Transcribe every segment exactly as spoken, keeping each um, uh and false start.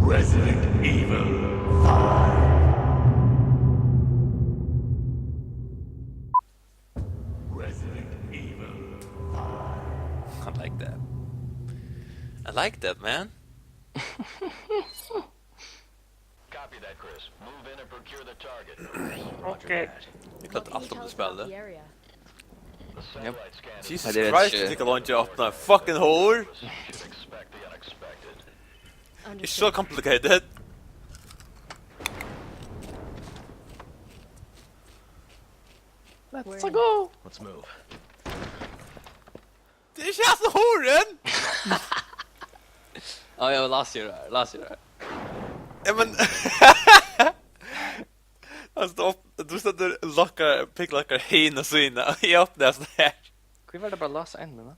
Resident Evil five. Resident Evil five. I like that. I like that, man. Copy that, Chris. Move in and procure the target. Roger that. Eg klarte alt um tað spælið. Yep. Jesus Christ, tað tekur longri at opna fucking hurð. It's so complicated. Let's go. Let's move. Tað er ikki hasa hurðin. Á, ja, men lat oss gera tað her, lat oss gera tað her. Ja, men, altso, tú op-, tú stendur og lokkar, picklockar hina síðuna, og eg opni hana her. Hví var tað bara at læsa ein, men?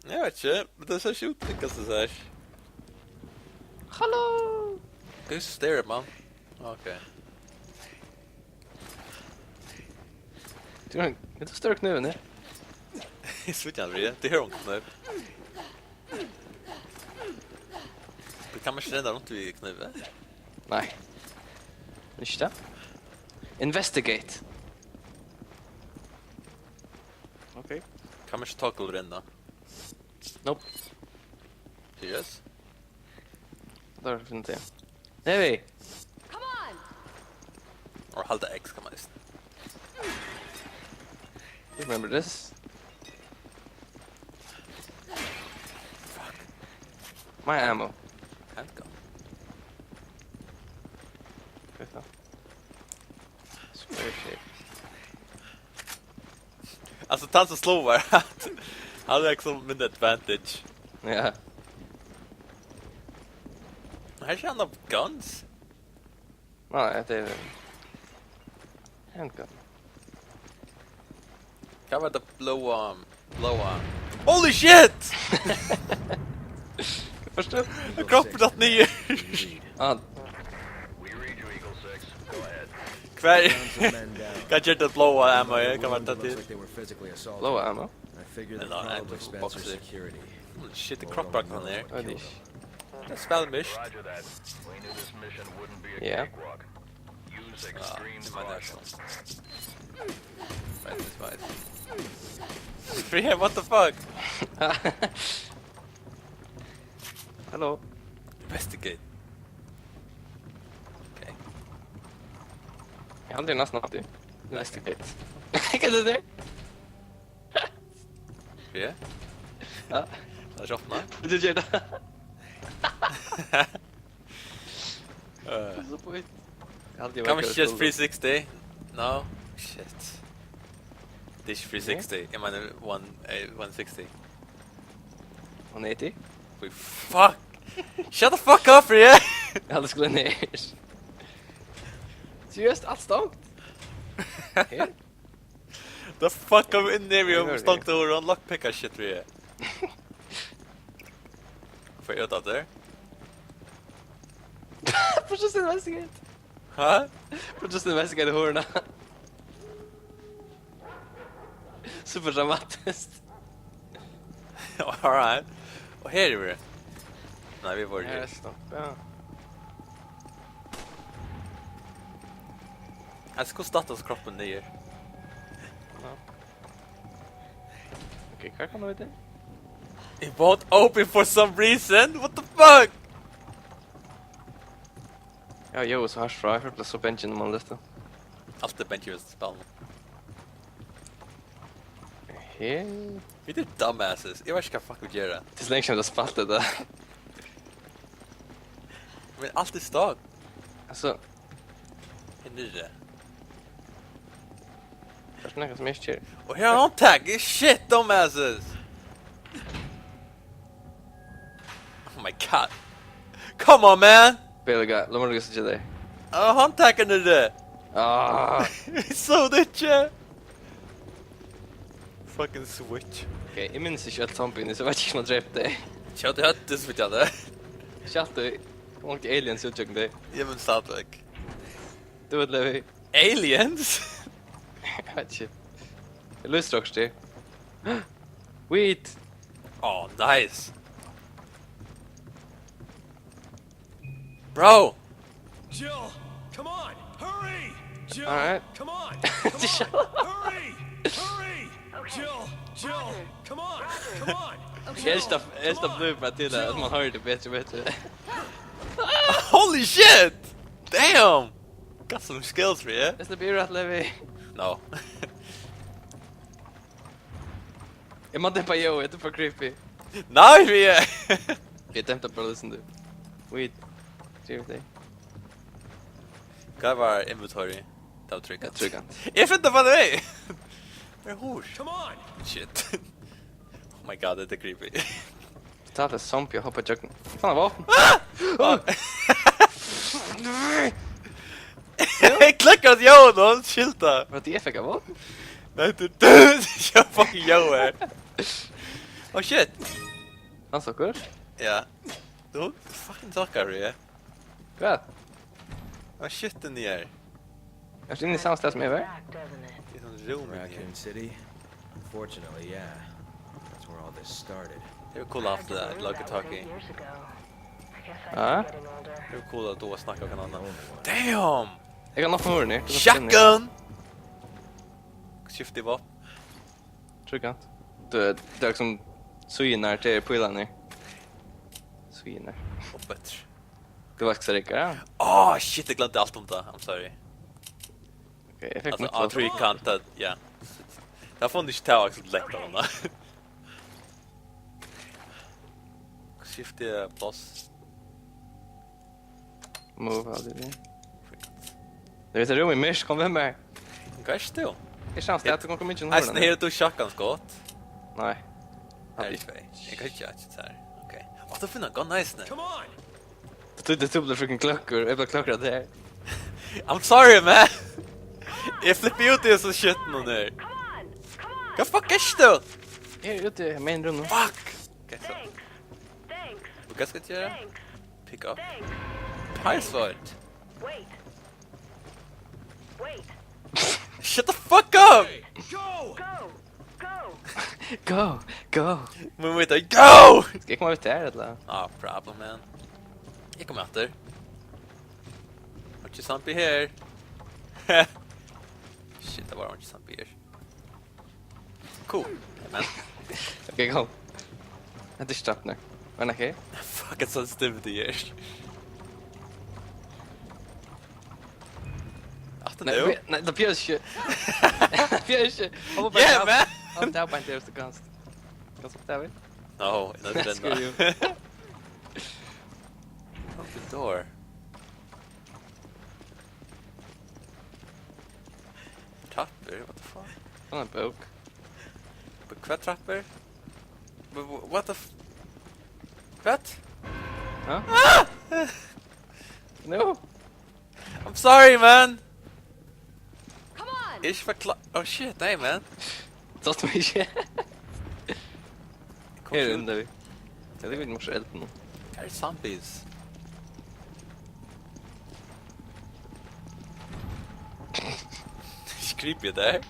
Eg veit ikki, men tað sær ikki út, tað sær. Halló! Hvussu styrir man? Ok. Tú hevur ein, hetta er størri knøvur enn eg. Eg síggi aldri, tað er ein knøv. Tú kann ikki renna runt við knøvi. Nei. Ikki tað? Investigate. Ok. Kann man ikki toggle renna? Nope. Seriøst? Tað er fint, ja. Nei, vit. Come on! Og halda X kann man eisini. Remember this? Fuck. My ammo. Handgun. Hvat er tað? Square shape. Altso, tann sum sláar, hann hevur líkasum minni advantage. Ja. Her er hann av guns. Nei, hetta er handgun. Hvat var tað bláa, bláa? Holy shit! Hvat var tað? Kroppur datt niður. Ah. Hvar, hvat ger tað bláa ammo? Hvat var tað til? Bláa ammo? Ella ammo box. Holy shit, tað kroppar hann her. Eg veit ikki. Tað er spælmist. Ja. Ah, tað er meira so. Right, this way. Free, what the fuck? Hello. Investigate. Ok. Eg haldi næstan altíð. Investigate. Hvat er tað? Ja. Ja. Tað er sjálvt, nei. Tú ger tað. Eh. So bøtt. Eg haldi, eg var Kann man ikki just three sixty? No. Shit. Tað er ikki three sixty. Eg meini one, eh, one sixty. One eighty? Wait, fuck! Shut the fuck up, yeah! Eg haldi, eg skuldi niður. Seriøst, alt stongt? Her? The fuck, kom inn her, við stongta hurðina, lockpicka shit við. Fái eg út aftur? Bara just investigate. Ha? Bara just investigate hurðina. Super dramatiskt. Alright. Og her eru vit. Nei, vit vóru her. Her er stopp, ja. Altso, hvussu datt kroppur niður? Ja. Ok, hvar kom tað við tað? It won't open for some reason. What the fuck? Ja, eg eri so hart frá. Eg blívi so bangin um hann lyftir. Altíð bangin við spælinum. Her. Vit eru dumbasses. Eg veit ikki hvat fuck vit gera. Tað er so leingi síðan eg havi spælt hetta. Men alt er stuck. Altso. Her niðri. Tað er nakað sum eg ikki ger. Og her er handtak. Shit, dumbasses. Oh my god. Come on, man. Belga, lat meg lukka seg til teg. Ah, handtakarnir. Ah. Vit sóu tað ikki. Fucking switch. Ok, eg minnist ikki øll zombiini, so eg veit ikki, um hann drap tey. Sjá, tey høvdu so vidt, ja, tað. Sjálvt tey, hon átti aliens út gjøgnum tey. Eg minnist stadigvæk. Tú veit, Levi. Aliens? Eg veit ikki. Eg lýsti okkurt her. Weed! Oh, nice! Bro! Jill, come on! Hurry! Jill, All right. Come on! Come on! Hurry! Hurry! Jill, Jill, come on! Come on! Eg elski, eg elski blue bara til at man hoyrir tað betri og betri. Holy shit! Damn! Got some skills for you. Is the beer at Levi? No. Eg má dempa, yo, eg er for creepy. Nei, vi er... Eg dempa bara, listen to. Weed. Trivt. Hvat var inventory? Tað var tryggant. Tryggant. Eg finn tað bara vei! Tað er hús. Come on! Shit. Oh my god, tað er creepy. Ta tað zombie og hoppa gjøgnum. Fan, vápen. Eg klikkar at Jóa, og hann skilta. Var det jeg fikk av våpen? Nei, du, du, jeg fucking Jóa her. Oh shit. Han sukker. Ja. Du, fucking sucker, ja. Hva? Oh shit, den er. Er det inne i samme sted som jeg var? Det er sånn rum inni her. Raccoon City? Unfortunately, yeah. That's where all this started. Det er cool at haft det, like talkie. Ja. Det er cool at du har snakket om noe annet. Damn! Jeg kan åpne horen her. Shotgun! Skifte våpen. Tryggant. Du, det er liksom sugen her til pilene. Sugen her. Og bedre. Du var ikke så rik, ja? Åh, shit, jeg glemte alt om det. I'm sorry. Ok, jeg fikk Altså, mitt av våpen. three count, det, ja. Det har funnits ikke til å akseptere lett av den. Skifte plass. Move out of here. Det er rom i Mish, kom med meg. Hva er det? Jeg skjønner at du kan komme inn i Eisen her, du shotgun skott. Nei. Her er tvei. Jeg kan ikke ha det her. Ok. Å, da finner jeg gun nice, nei. Come on! Du, du, du blir freaking klokker. Jeg blir klokker av det her. I'm sorry, man. Jeg flipper ut i så shit nå nu. Hva fuck er det? Jeg er ute i main room nå. Fuck. Ok, så. Og hva skal jeg gjøre? Pick up. Password. Shut the fuck up! Go! Go, go. Men vent, go! Skal jeg komme ut her, eller? No problem, man. Jeg kommer etter. Har ikke zombie her. Shit, det var ikke zombie her. Cool. Men Ok, kom. Det er ikke strapp nå. Men ok. fucking sensitivity her. At det Nei, er jo. vi- nei, det blir ikke. Det blir ikke. Hoppa bare Yeah, av. man! Hoppa av, bare det er så ganske. Ganske der, vel? No, not Screw you. Open door. Trapper, what the fuck? Han er bok. På hva trapper? Wh- wh- What the f... What? Ja? Ah! No. I'm sorry, man! Come on! Ikke forklar... Oh shit, nei, man. Satt meg ikke. Kom Her er til- den der. Ja, det vil morse elden nå. Her er zombies. Creepy det her.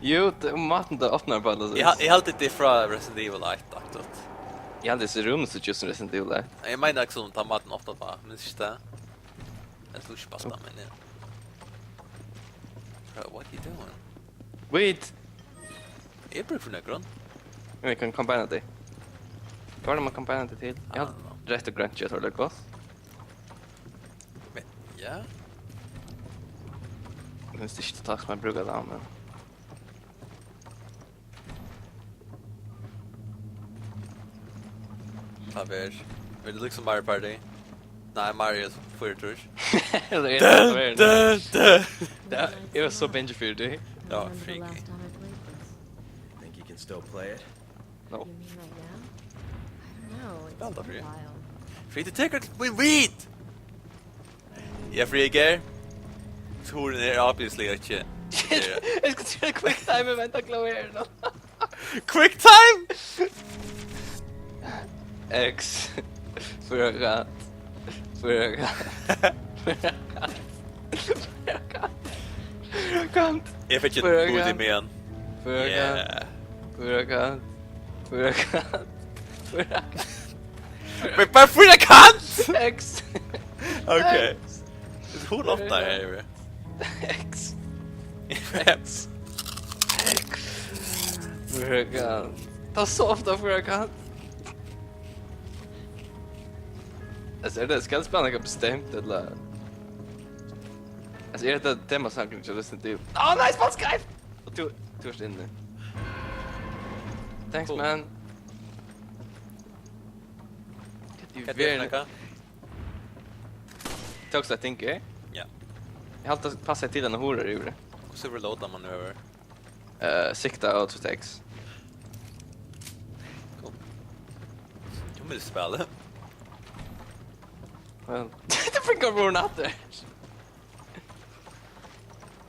Jo, det er maten der åpner på alle. Jeg, ha- jeg har alltid det fra Resident Evil eitt, akkurat. Ja, det ser rum så just som Resident Evil der. Jeg mener ikke sånn at maten åpner på, men ikke det. Jeg tror ikke bare spør meg inn. Bro, what are you doing? Wait! Jeg bruker for noen grunn. Men vi kan combine det. Hva er det man combiner det til? Jeg har I don't know. rødt og grønt, jeg tror det er godt. Men, ja. Jeg synes det er ikke takk som jeg bruker det, men... Ta ver. Vil du liksom Mario Party? Nei, Mario for tur. Det er Dun, det. Dun, dun. Ja, jeg var så bange for det. Ja, Remember the freaky. last time I played this. Think you can still play it? No. You mean right now? I don't know. It's Spell the been a free. While. Free to take it. We read. Jeg er fri, ikke? Turen er obviously ikke. Jeg skal til quick time, men takk lov her nå. Quick time! X. Fyrra kant. Fyrra kant. Fyrra kant. Fyrra kant. Jeg fikk et Fyrra booty kant. med en. Fyrra kant. Yeah. Fyrra kant. Fyrra kant. Fyrra kant. Men bare fyrra kant! X. Okay. Who loved that here? X. X. Fyrrakan. Tað er so ofta fyrrakan. Altso, er tað, skal eg spæla nakað bestemt, ella? Altso, er tað temasangurin, eg lurti eftir? Á, nei, spæl Skype! Og tú, tú ert inni. Thanks, cool, man. Hvat er tað, nakað? Tókst eitt ting, eh? Ja. Eg haldi, tað passar til eina hurð yvir. Hvussu reloadar man nú yvir? Eh, sikta og trýst X. Cool. Tú vil spæla? Well, tað funkar bara aftur.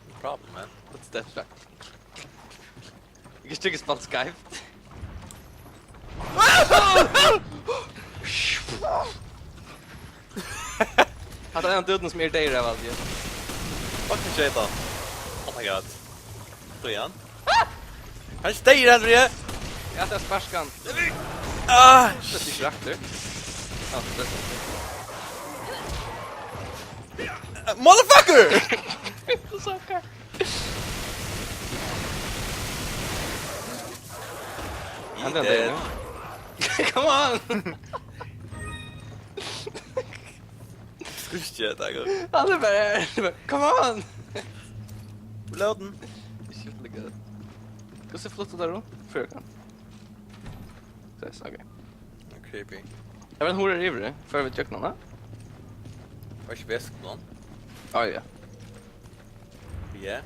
No problem, man. What's that track? Eg kann ikki spæla Skype. Hatta er ein dude sum er deyður av alt, ja. Fucking shit, da. Oh my god. Tað er hann. Hann er deyður, André! Ja, tað er sparkan. Ah! Tað er ikki rakt, du. Ja, tað er... Motherfucker! Sucker. Hann er deyður, ja. Come on! Skal ikki gera tað, gott. Hann er bara her. Come on! Reloading. Ikki fylla gøt. Hvussu fluttar tað rundt? Fyrrakan. So, so, okay. Creepy. Tað var ein hurð yvir, fóru vit gjøgnum hana? Var ikki veskið? Á, ja. Yeah.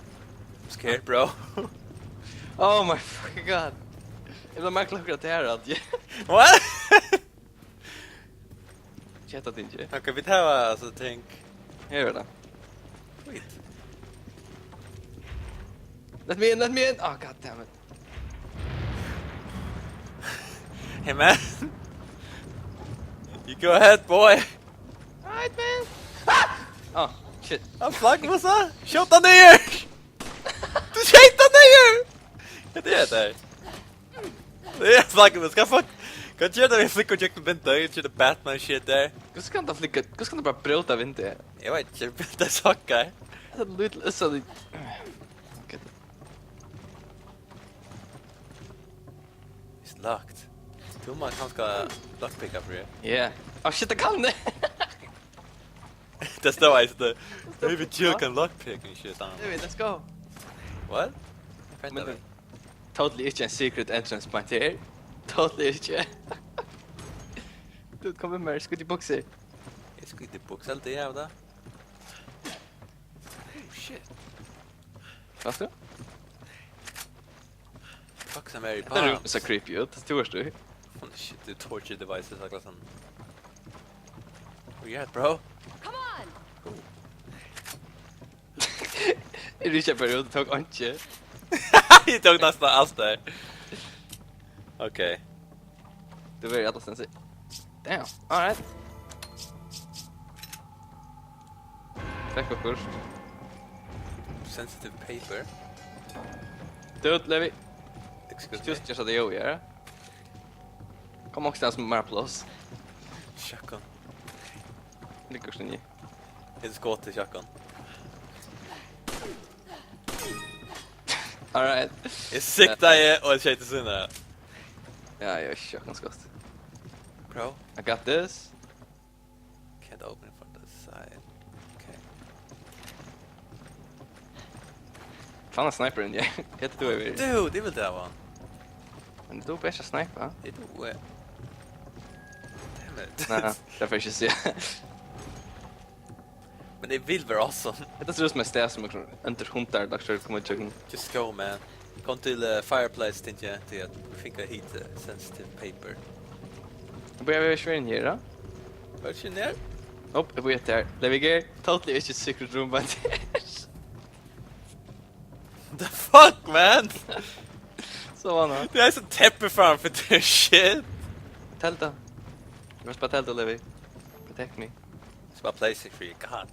I'm scared, bro. Oh my fucking god. Eg bleiv meira kløkkur av tær, at eg... What? Ketta, Dingi. Okay, vit hava, altso, ting. Her er tað. Sweet. Let me in, let me in. Oh, god damn it. Hey, man. You go ahead, boy. Alright, man. Ah! Oh, shit. Hann flaggar meg so. Skjót hann niður. Tú skeyt hann niður. Hvat er hetta her? Hann flaggar meg. Skal fuck... Hvat ger tað, vit flúgva gjøgnum vindeygað? Ger tað Batman shit har? Hvussu kann tað flúgva? Hvussu kann tað bara bróta vindeygað? Eg veit ikki, tað er sokkar. Tað er lítil, so tað... Okay. It's locked. Tú mást kanska lockpicka fyri. Yeah. Oh shit, tað kann eg. Tað stóð eisini, maybe Jill can lockpick and shit, I don't know. David, let's go. What? Men tað er totally ikki ein secret entrance point her. Totally ikki. Tú, kom við mær, skít í buksur. Eg skíti í buksur, eg haldi, eg havi tað. Oh, shit. Hvat er tað? Fuck, sum er í... Hetta er so creepy út. Tú ert tú. Holy shit, the torture devices, akkurát sum. Where you at, bro? Come on! Eg ríkti bara út og tók einki. Eg tók næstan alt har. Okay. Tú verður alla staðni. Damn, alright. Fekk okkurt. Sensitive paper. Dude, Levi. Excuse me. Just, just at the O, yeah? Kom, okkurt sum er meira pláss. Shotgun. Liggur ikki inni. Eg skot til shotgun. Alright. Eg siktaði og eg skeyt til síðuna. Ja, eg hevði ikki shotgun skot. Bro. I got this. Can't open it from the side. Okay. Fann ein sniper inn, ja. Hetta tú yvir. Dude, eg vildi hava hann. Men tú ert best at snipa. Eg dugi. Damn it. Nei, tað fer eg ikki at siga. Men eg vil vera awesome. Hetta sær út sum eitt stað sum onkur óndur hundar, dagførir koma ígjøgnum. Just go, man. Kom til, eh, fireplace, tenki eg, tí at vit fingu heat, eh, sensitive paper. Eg byrji við at vera inn her, ja? Var ikki inn her? Nope, eg byrji eftir her. Levi Geir, totally ikki secret room, but... The fuck, man? So var tað. Tað er so teppi framfyri tær, shit. Telda. Eg vil spæla telda, Levi. Protect me. Spæl PlayStation three, god.